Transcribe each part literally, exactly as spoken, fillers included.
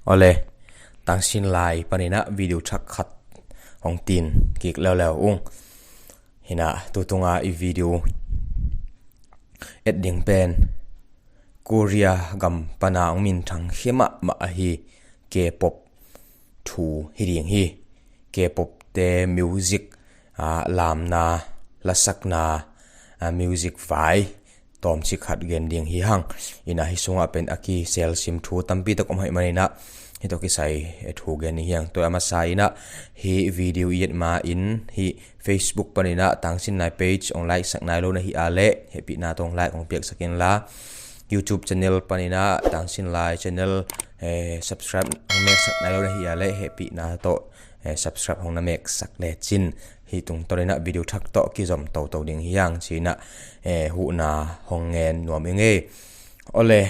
Awle, tangsin lai paninah video thak khat hong tin kik leuleu ung. Hinah tutunga i video et ding pen Korea gam pana hong minthang khia mahmah ahi K-pop thu hi ding hi. K-pop te music, ah, lamna, lasakna, ah, music vai tawmcik khat gen ding hi hang. Inah hi sungah pen a kiselsim thu tampi tak om hih maninah hih tawh kisai thu gen hi hang. Tua a masa inah hih video i et ma in hih Facebook paninah tangsin lai page hong like sak nai lo na hih a leh hehpihna tawh hong like hong piaksak inla, YouTube channel paninah tangsin lai channel, eh, subscribe hong meksak nai lo na hih a leh hehpihna tawh, eh, subscribe hong na meksak lecin hih tungtawninah video thak tawh kizom toto ding hi hang cinah, eh, huhna hong ngen nuam i ngei. Awle,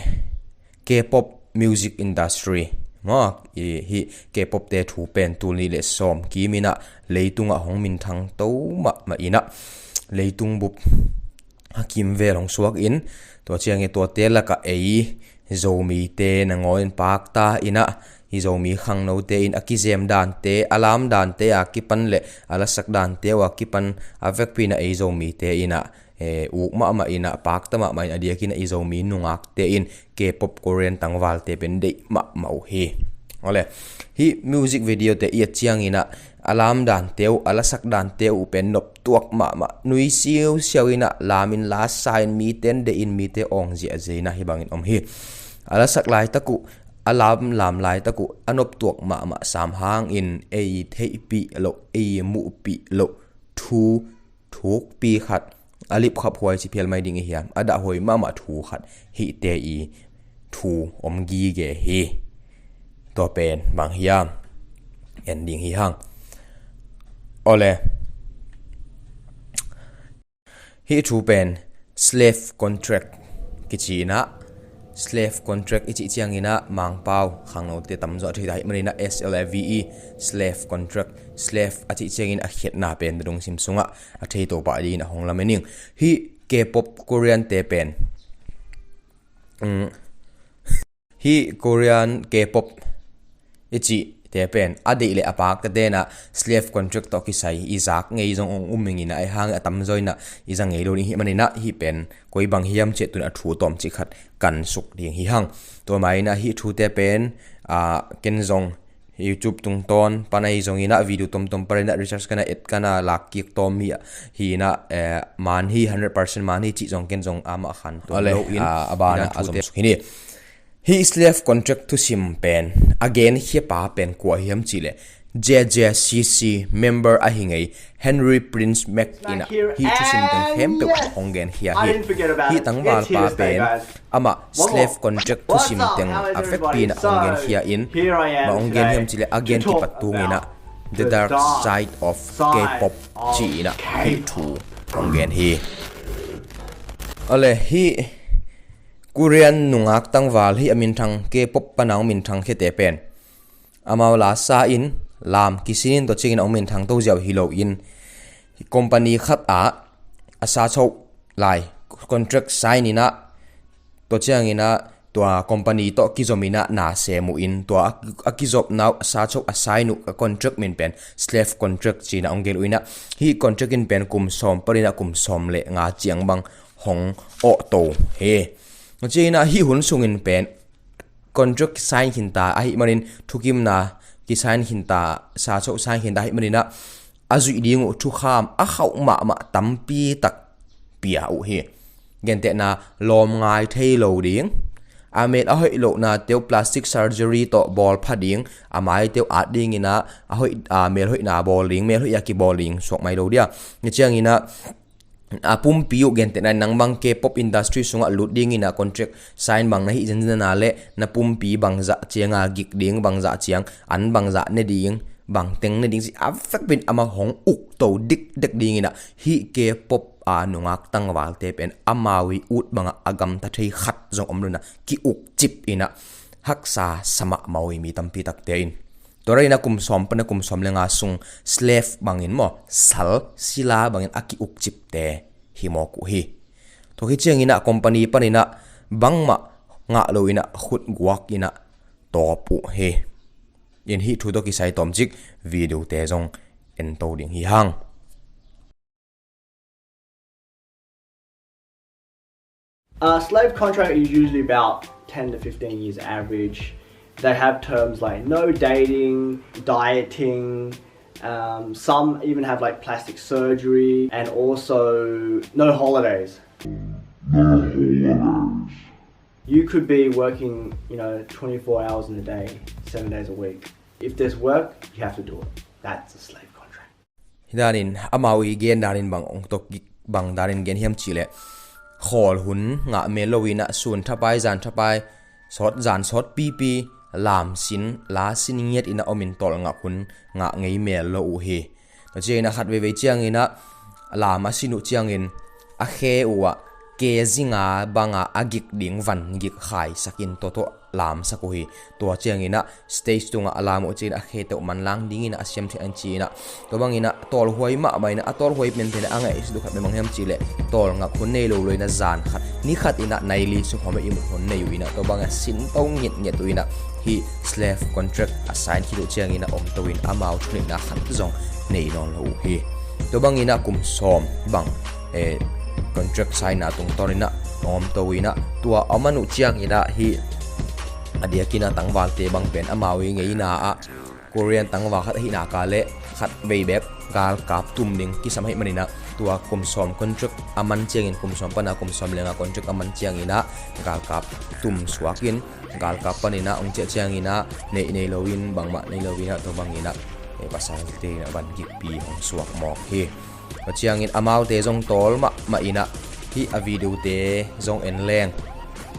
K-pop music industry maw, i hih K-pop te thu pen tul nih le sawm kiminah leitungah hong minthang to mahmah inah leitung bup a kimvel hong suak in, tua ciangin tuate lakah ei Zomite nangawn in pakta inah i Zomi khangnote in a kizem dante, a lam dante a kipan le a lasak dante uh a kipan a vekpi inah ei Zomite inah, eh, uk mahmah inah pakta mahmah in a diakin a i Zomi nungakte in K-pop Korean tangvalte pen deih mahmah uh hi. Awle, hih music video te i et cianginah a lam dante uh, a lasak dante uh pen noptuak mahmah, nui siusiau inah lamin lasa in mite in deih in mite awng ziahziah inah hih bangin om hi. A lasak laitak uh, a lam lam laitak uh a noptuak mahmah sam hangin ei theihpih loh, ei muhpih loh thu thukpi khat, a lipkhaphuai ci phial mai ding i hiam, a dahhuai mahmah thu khat hihte i thu om gige hi. Tua pen bang hiam, en ding hi hang. Awle, hih thu pen slave contract kici inah, slave contract i cih cianginah Mangpau khangnote tamzaw a thei ta hih maninah S L A V E, slave contract, slave a cih ciangin a khiatna pen na dungsim sungah a thei to pah dingin a hong lamen ing. Hih K-pop Korean te pen, um, hih Korean K-pop i cih te pen a deih le a pakta tenah slave contract tawh kisai i zak ngei zong ong um ing inah, a hang a tamzaw inah i za ngei lo ding hih maninah hih pen koi bang hiam ciah tun a thu tawmcik khat kan suk ding hi hang. Tua mainah hih thute pen, ah, ken zong YouTube tungtawn pana hi zonginah video tomtom paninah research kana et kana lak kik tawm hi a, hinah, eh, man hi, hundred percent man hi cih zong ken zong amah khan tuan lo in, ah, a banah a zom suk hi ni. Hih slave contract thusim pen a genkhia pa pen kua hiam cihleh J J C C member ahi ngei Henry Prince Mack inah hih thusim teng khempeuh hong genkhia hi. Hih tangvalpa pen amah slave contract thusim teng a vekpi inah hong genkhia in, ma hong gen hiam cihleh a gen kipat tunginah The Dark Side of K-pop ci inah hih thu hong gen hi. Awle, hih Korean nungak tangval hih a minthang, K-pop pana hong minthang khiate pen amau lasa in lam kisin in tua ciangin a hong minthang to ziau hi loin, company khat ah a sa choh lai contract sign inah, tua cianginah tua company tawh kizom inah na sem uh in, tua a, a kizopna uh a sa choh a sign uh a contract min pen slave contract cinah hong gel uh inah, hih contract in pen kum sawm paninah kum sawm le nga ciang bang hong awh to hi. Tua cianginah hih hun sungin pen contract kisign khinta ahih manin, thukimna kisign khinta, sa choh sign khinta ahih maninah a zuih ding uh thukham a khauh mahmah tampi tak pia uh hi. Gentehna, lawm ngai thei lo ding, a mel a hoih lohnate uh plastic surgery tawh bawl pha ding, a maite uh at dinginah a hoih, a, melhoihna bawl ding, melhoih a kibawl ding suak mai lo dia. Tua cianginah a pumpi uh gentehna in nang bang K-pop industry sungah lut dinginah contract sign bang na hih zenzen a leh na pumpi bangzah cianga gik ding, bangzah ciang an bangzah ne ding, bangteng ne ding ci a vekpi in amah hong uk to dikdek dinginah hih K-pop a nungak tangvalte pen amau i ut bangah a gamta thei khat zong om lo inah ki-uk cip inah haksa sa mahmah uh hi mi tampi takte in. Tua rah inah kum sawm pana kum sawm le nga sung slave bangin maw, sal sila bangin a ki-uk cipte hi mawk uh hi. Tua hi cianginah company paninah bangmah ngah lo inah khut guak inah tawp uh hi. In hih thu tawh kisai tawmcik video te zong en to ding hi hang. A slave contract is usually about ten to fifteen years average. They have terms like no dating, dieting, um, some even have, like, plastic surgery, and also no holidays. You could be working, you know, twenty-four hours in a day, seven days a week. If there's work, you have to do it. That's a slave contract. Hi danin amau i gen danin bang ong tok bang danin gen hiam cih leh, khawl hun ngah mel lo in ah, sun thapai, zan thapai, sawt zan sawt pipi, lam sin, la sin ngiat in ah om in tawlngak hun ngah ngei mel lo uh hi. Tua ciangin ah khat veivei ciangin ah lam a sin uh ciangin a khe uh ah kezi nga banga a gik ding van gik khaisak in tua tawh lamsak uh hi. Tua ciangin ah stage tungah a lam uh ciangin a khe teuh manlang dingin ah a siam thei ang ci-in ah, tua bangin ah tawlhuai mahmah in ah, a tawlhuai penpen ah a ngaihsut uh khat bang hiam cih leh, tawlngak hun nei lo lo in ah zan khat ni khat in ah nai li sung khawng i mut hun nei uh in ah, tua bangin ah sin to ngitnget uh in ah, hih slave contract a sign khit uh ciangin ah om to in amau thuneihna khat zong nei nawn lo uh hi. Tua bangin ah kum sawm bang, eh, contract sign na tungtawn in ah om to in ah, tua a man uh ciangin ah hih a diakin ah tangvalte bang pen amau i ngeina ah Korean tangval khat ahih nak leh khat vei bek galkap tum ding kisam ahih manin ah, tua kum sawm contract a man ciangin kum sawm pan ah kum sawm leh nga contract a man ciangin ah galkap tum suak in, galkap panin ah ong ciah ciangin ah neih nei lo in, bangmah nei lo in ah, tua bangin ah, eh, pasalte in ah van gikpi hong suak mawk hi. Tua ciangin amaute zong tawl mahmah in ah, hih a video te zong en leng,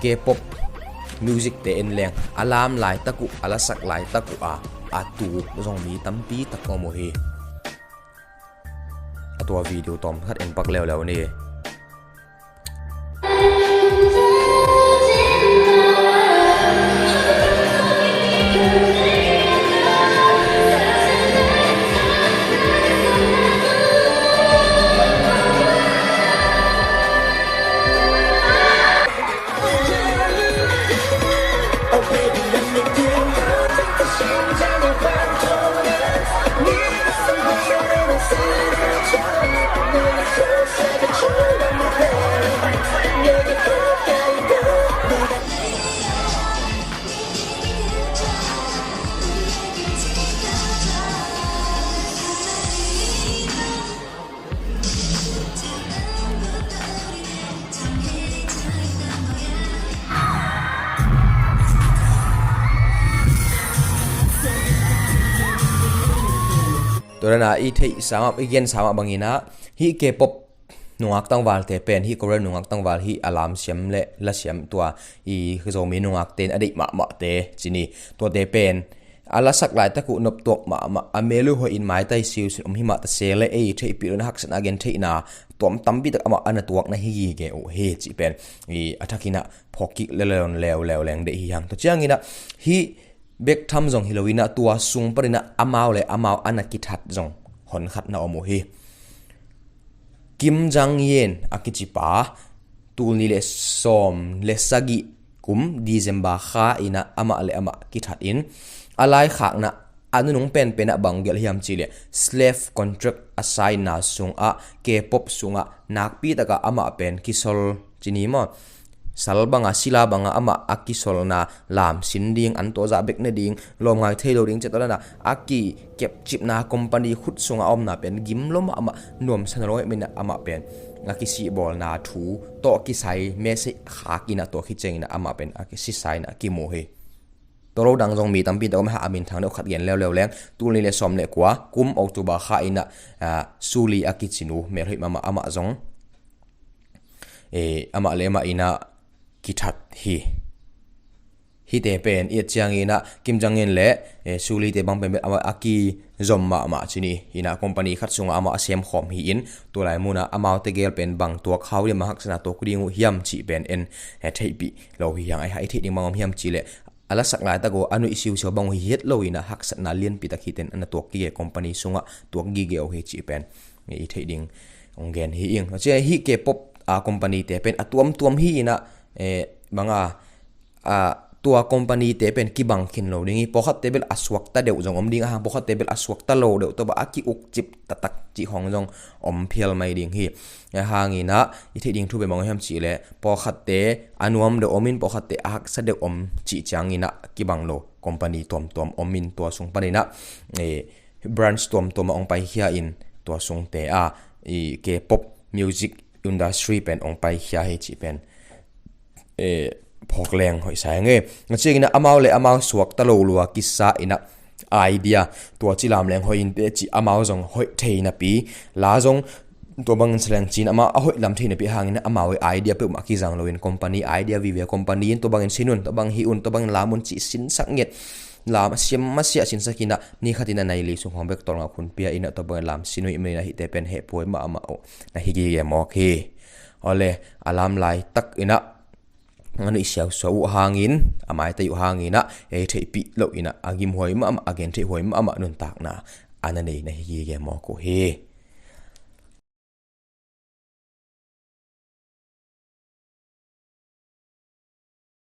K-pop music te en leng, a lam laitak uh, a lasak laitak uh a, a tuk zong mi tampi tak om uh hi. A tua video tawm khat en pak leuleu ni. Tua dan a i theih sa mah, i gen sa mah bangin ah, hih K-pop nungak tangvalte pen, hih Korean nungak tangval, hih a lam siam leh la siam, tua i Zomi nungakte in a deih mahmahte ci ni. Tuate pen a lasak laitak uh noptuak mahmah, a mel uh hoih in maitai siusin om hi mah ta se leh, ei theihpih lo in ah haksatna gentheihna tuam tampi tak amah a na tuak na hi gige uh hi cih pen i a thak in ah phawk kik leuleu, leuleu leng deih hi hang. Tua ciangin ah hih bek tham zong hi lo in ah, tua sung panin ah amau leh amau a na kithat zong hon khat na om uh hi. Kim Jong Yun a kici pa, tul nih leh sawm leh sagih kum December kha in ah amah leh amah kithat in, a laikhakna a nunung penpen ah bang gelh hiam cih leh, slave contract a sign na sungah, K-pop sungah nakpi takah amah pen kisol ci ni maw, sal banga, sila banga amah a kisolna, lam sin ding, an tawh zah bek ne ding, lawmngai thei lo ding, cih tawh dan a a kikepcipna company khut sunga a omna pen gim lo mahmah, nuamsa nawn lo ahih manin ah amah pen a kisihbawlna thu tawh kisai message khak in ah, tua khit ciangin ah amah pen a kisisa in ah kimu hi. Tua lo dang zong mi tampi tak om hi, a minthang deuh khat gen leuleu leng, tul nih leh sawm leh kua kum October kha in ah, ah, Suli a kici nu, melhoih mahmah, amah zong, eh, amah leh amah in ah kithat hi. Hihte pen i et ciangin ah Kim Jong Yun leh, eh, Suli te bang pen amah a kizom mahmah ci ni. In ah company khat sungah amah a semkhawm hi-in, tulai munah amaute gel pen bang tuak hau ding, bang haksatna tuak ding uh hiam cih pen en, eh, theihpih lo hi hang. Ai, i theih ding bang om hiam cih leh, a lasak laitak uh a nuih siusiau bang uh hi het lo in ah, haksatna lianpi tak hihte in a na tuak gige, company sungah tuak gige uh hi cih pen i theih ding ong gen hi ing. Tua ciang hih K-pop a company te pen a tuamtuam hi in ah, eh, banga, a, tua company te pen kibang khin lo ding hi. Pawlkhatte bel a suakta deuh zong om ding a hang, pawlkhatte bel a suakta lo deuh tawh bang a ki-ukcip taktak cih khawng zong om phial mai ding hi. A hang inah i theih ding thu pen bang hiam cih leh pawlkhatte a nuam deuh om in, pawlkhatte a haksa deuh om cih ciang inah kibang lo company tuamtuam om in tua sung pan inah, eh, branch tuamtuam ah hong paikhia in tua sungte a i K-pop music industry pen hong paikhia hi cih pen, eh, phawk leng hoih sa ing e. A ciang inah amau le amau suakta lo lua kisa inah idea tua ci lam leng hoih in teh cih amau zong hoih thei napi la zong tua bangin sa leng ci-in amau a hoih lam thei napi hang inah amau i idea peuhmah kizang lo in company idea vive company in tua bangin sin un, tua bang hih un, tua bangin lam un cih sinsak nget, lam a siam masiah sinsak inah ni khat inah nai li sung khawng bek tawlnga khun pia inah tua bangin lam sin uh i man inah hihte pen hehpih mahmah uh na hi gige mawk hi. Awle, a lam laitak inah a nuih siausua uh hangin, a maitai uh hang inah ei theihpih loh inah a gimhuai mahmah, a gentheihhuai mahmah nuntakna a na nei na hi gige mawk uh hi.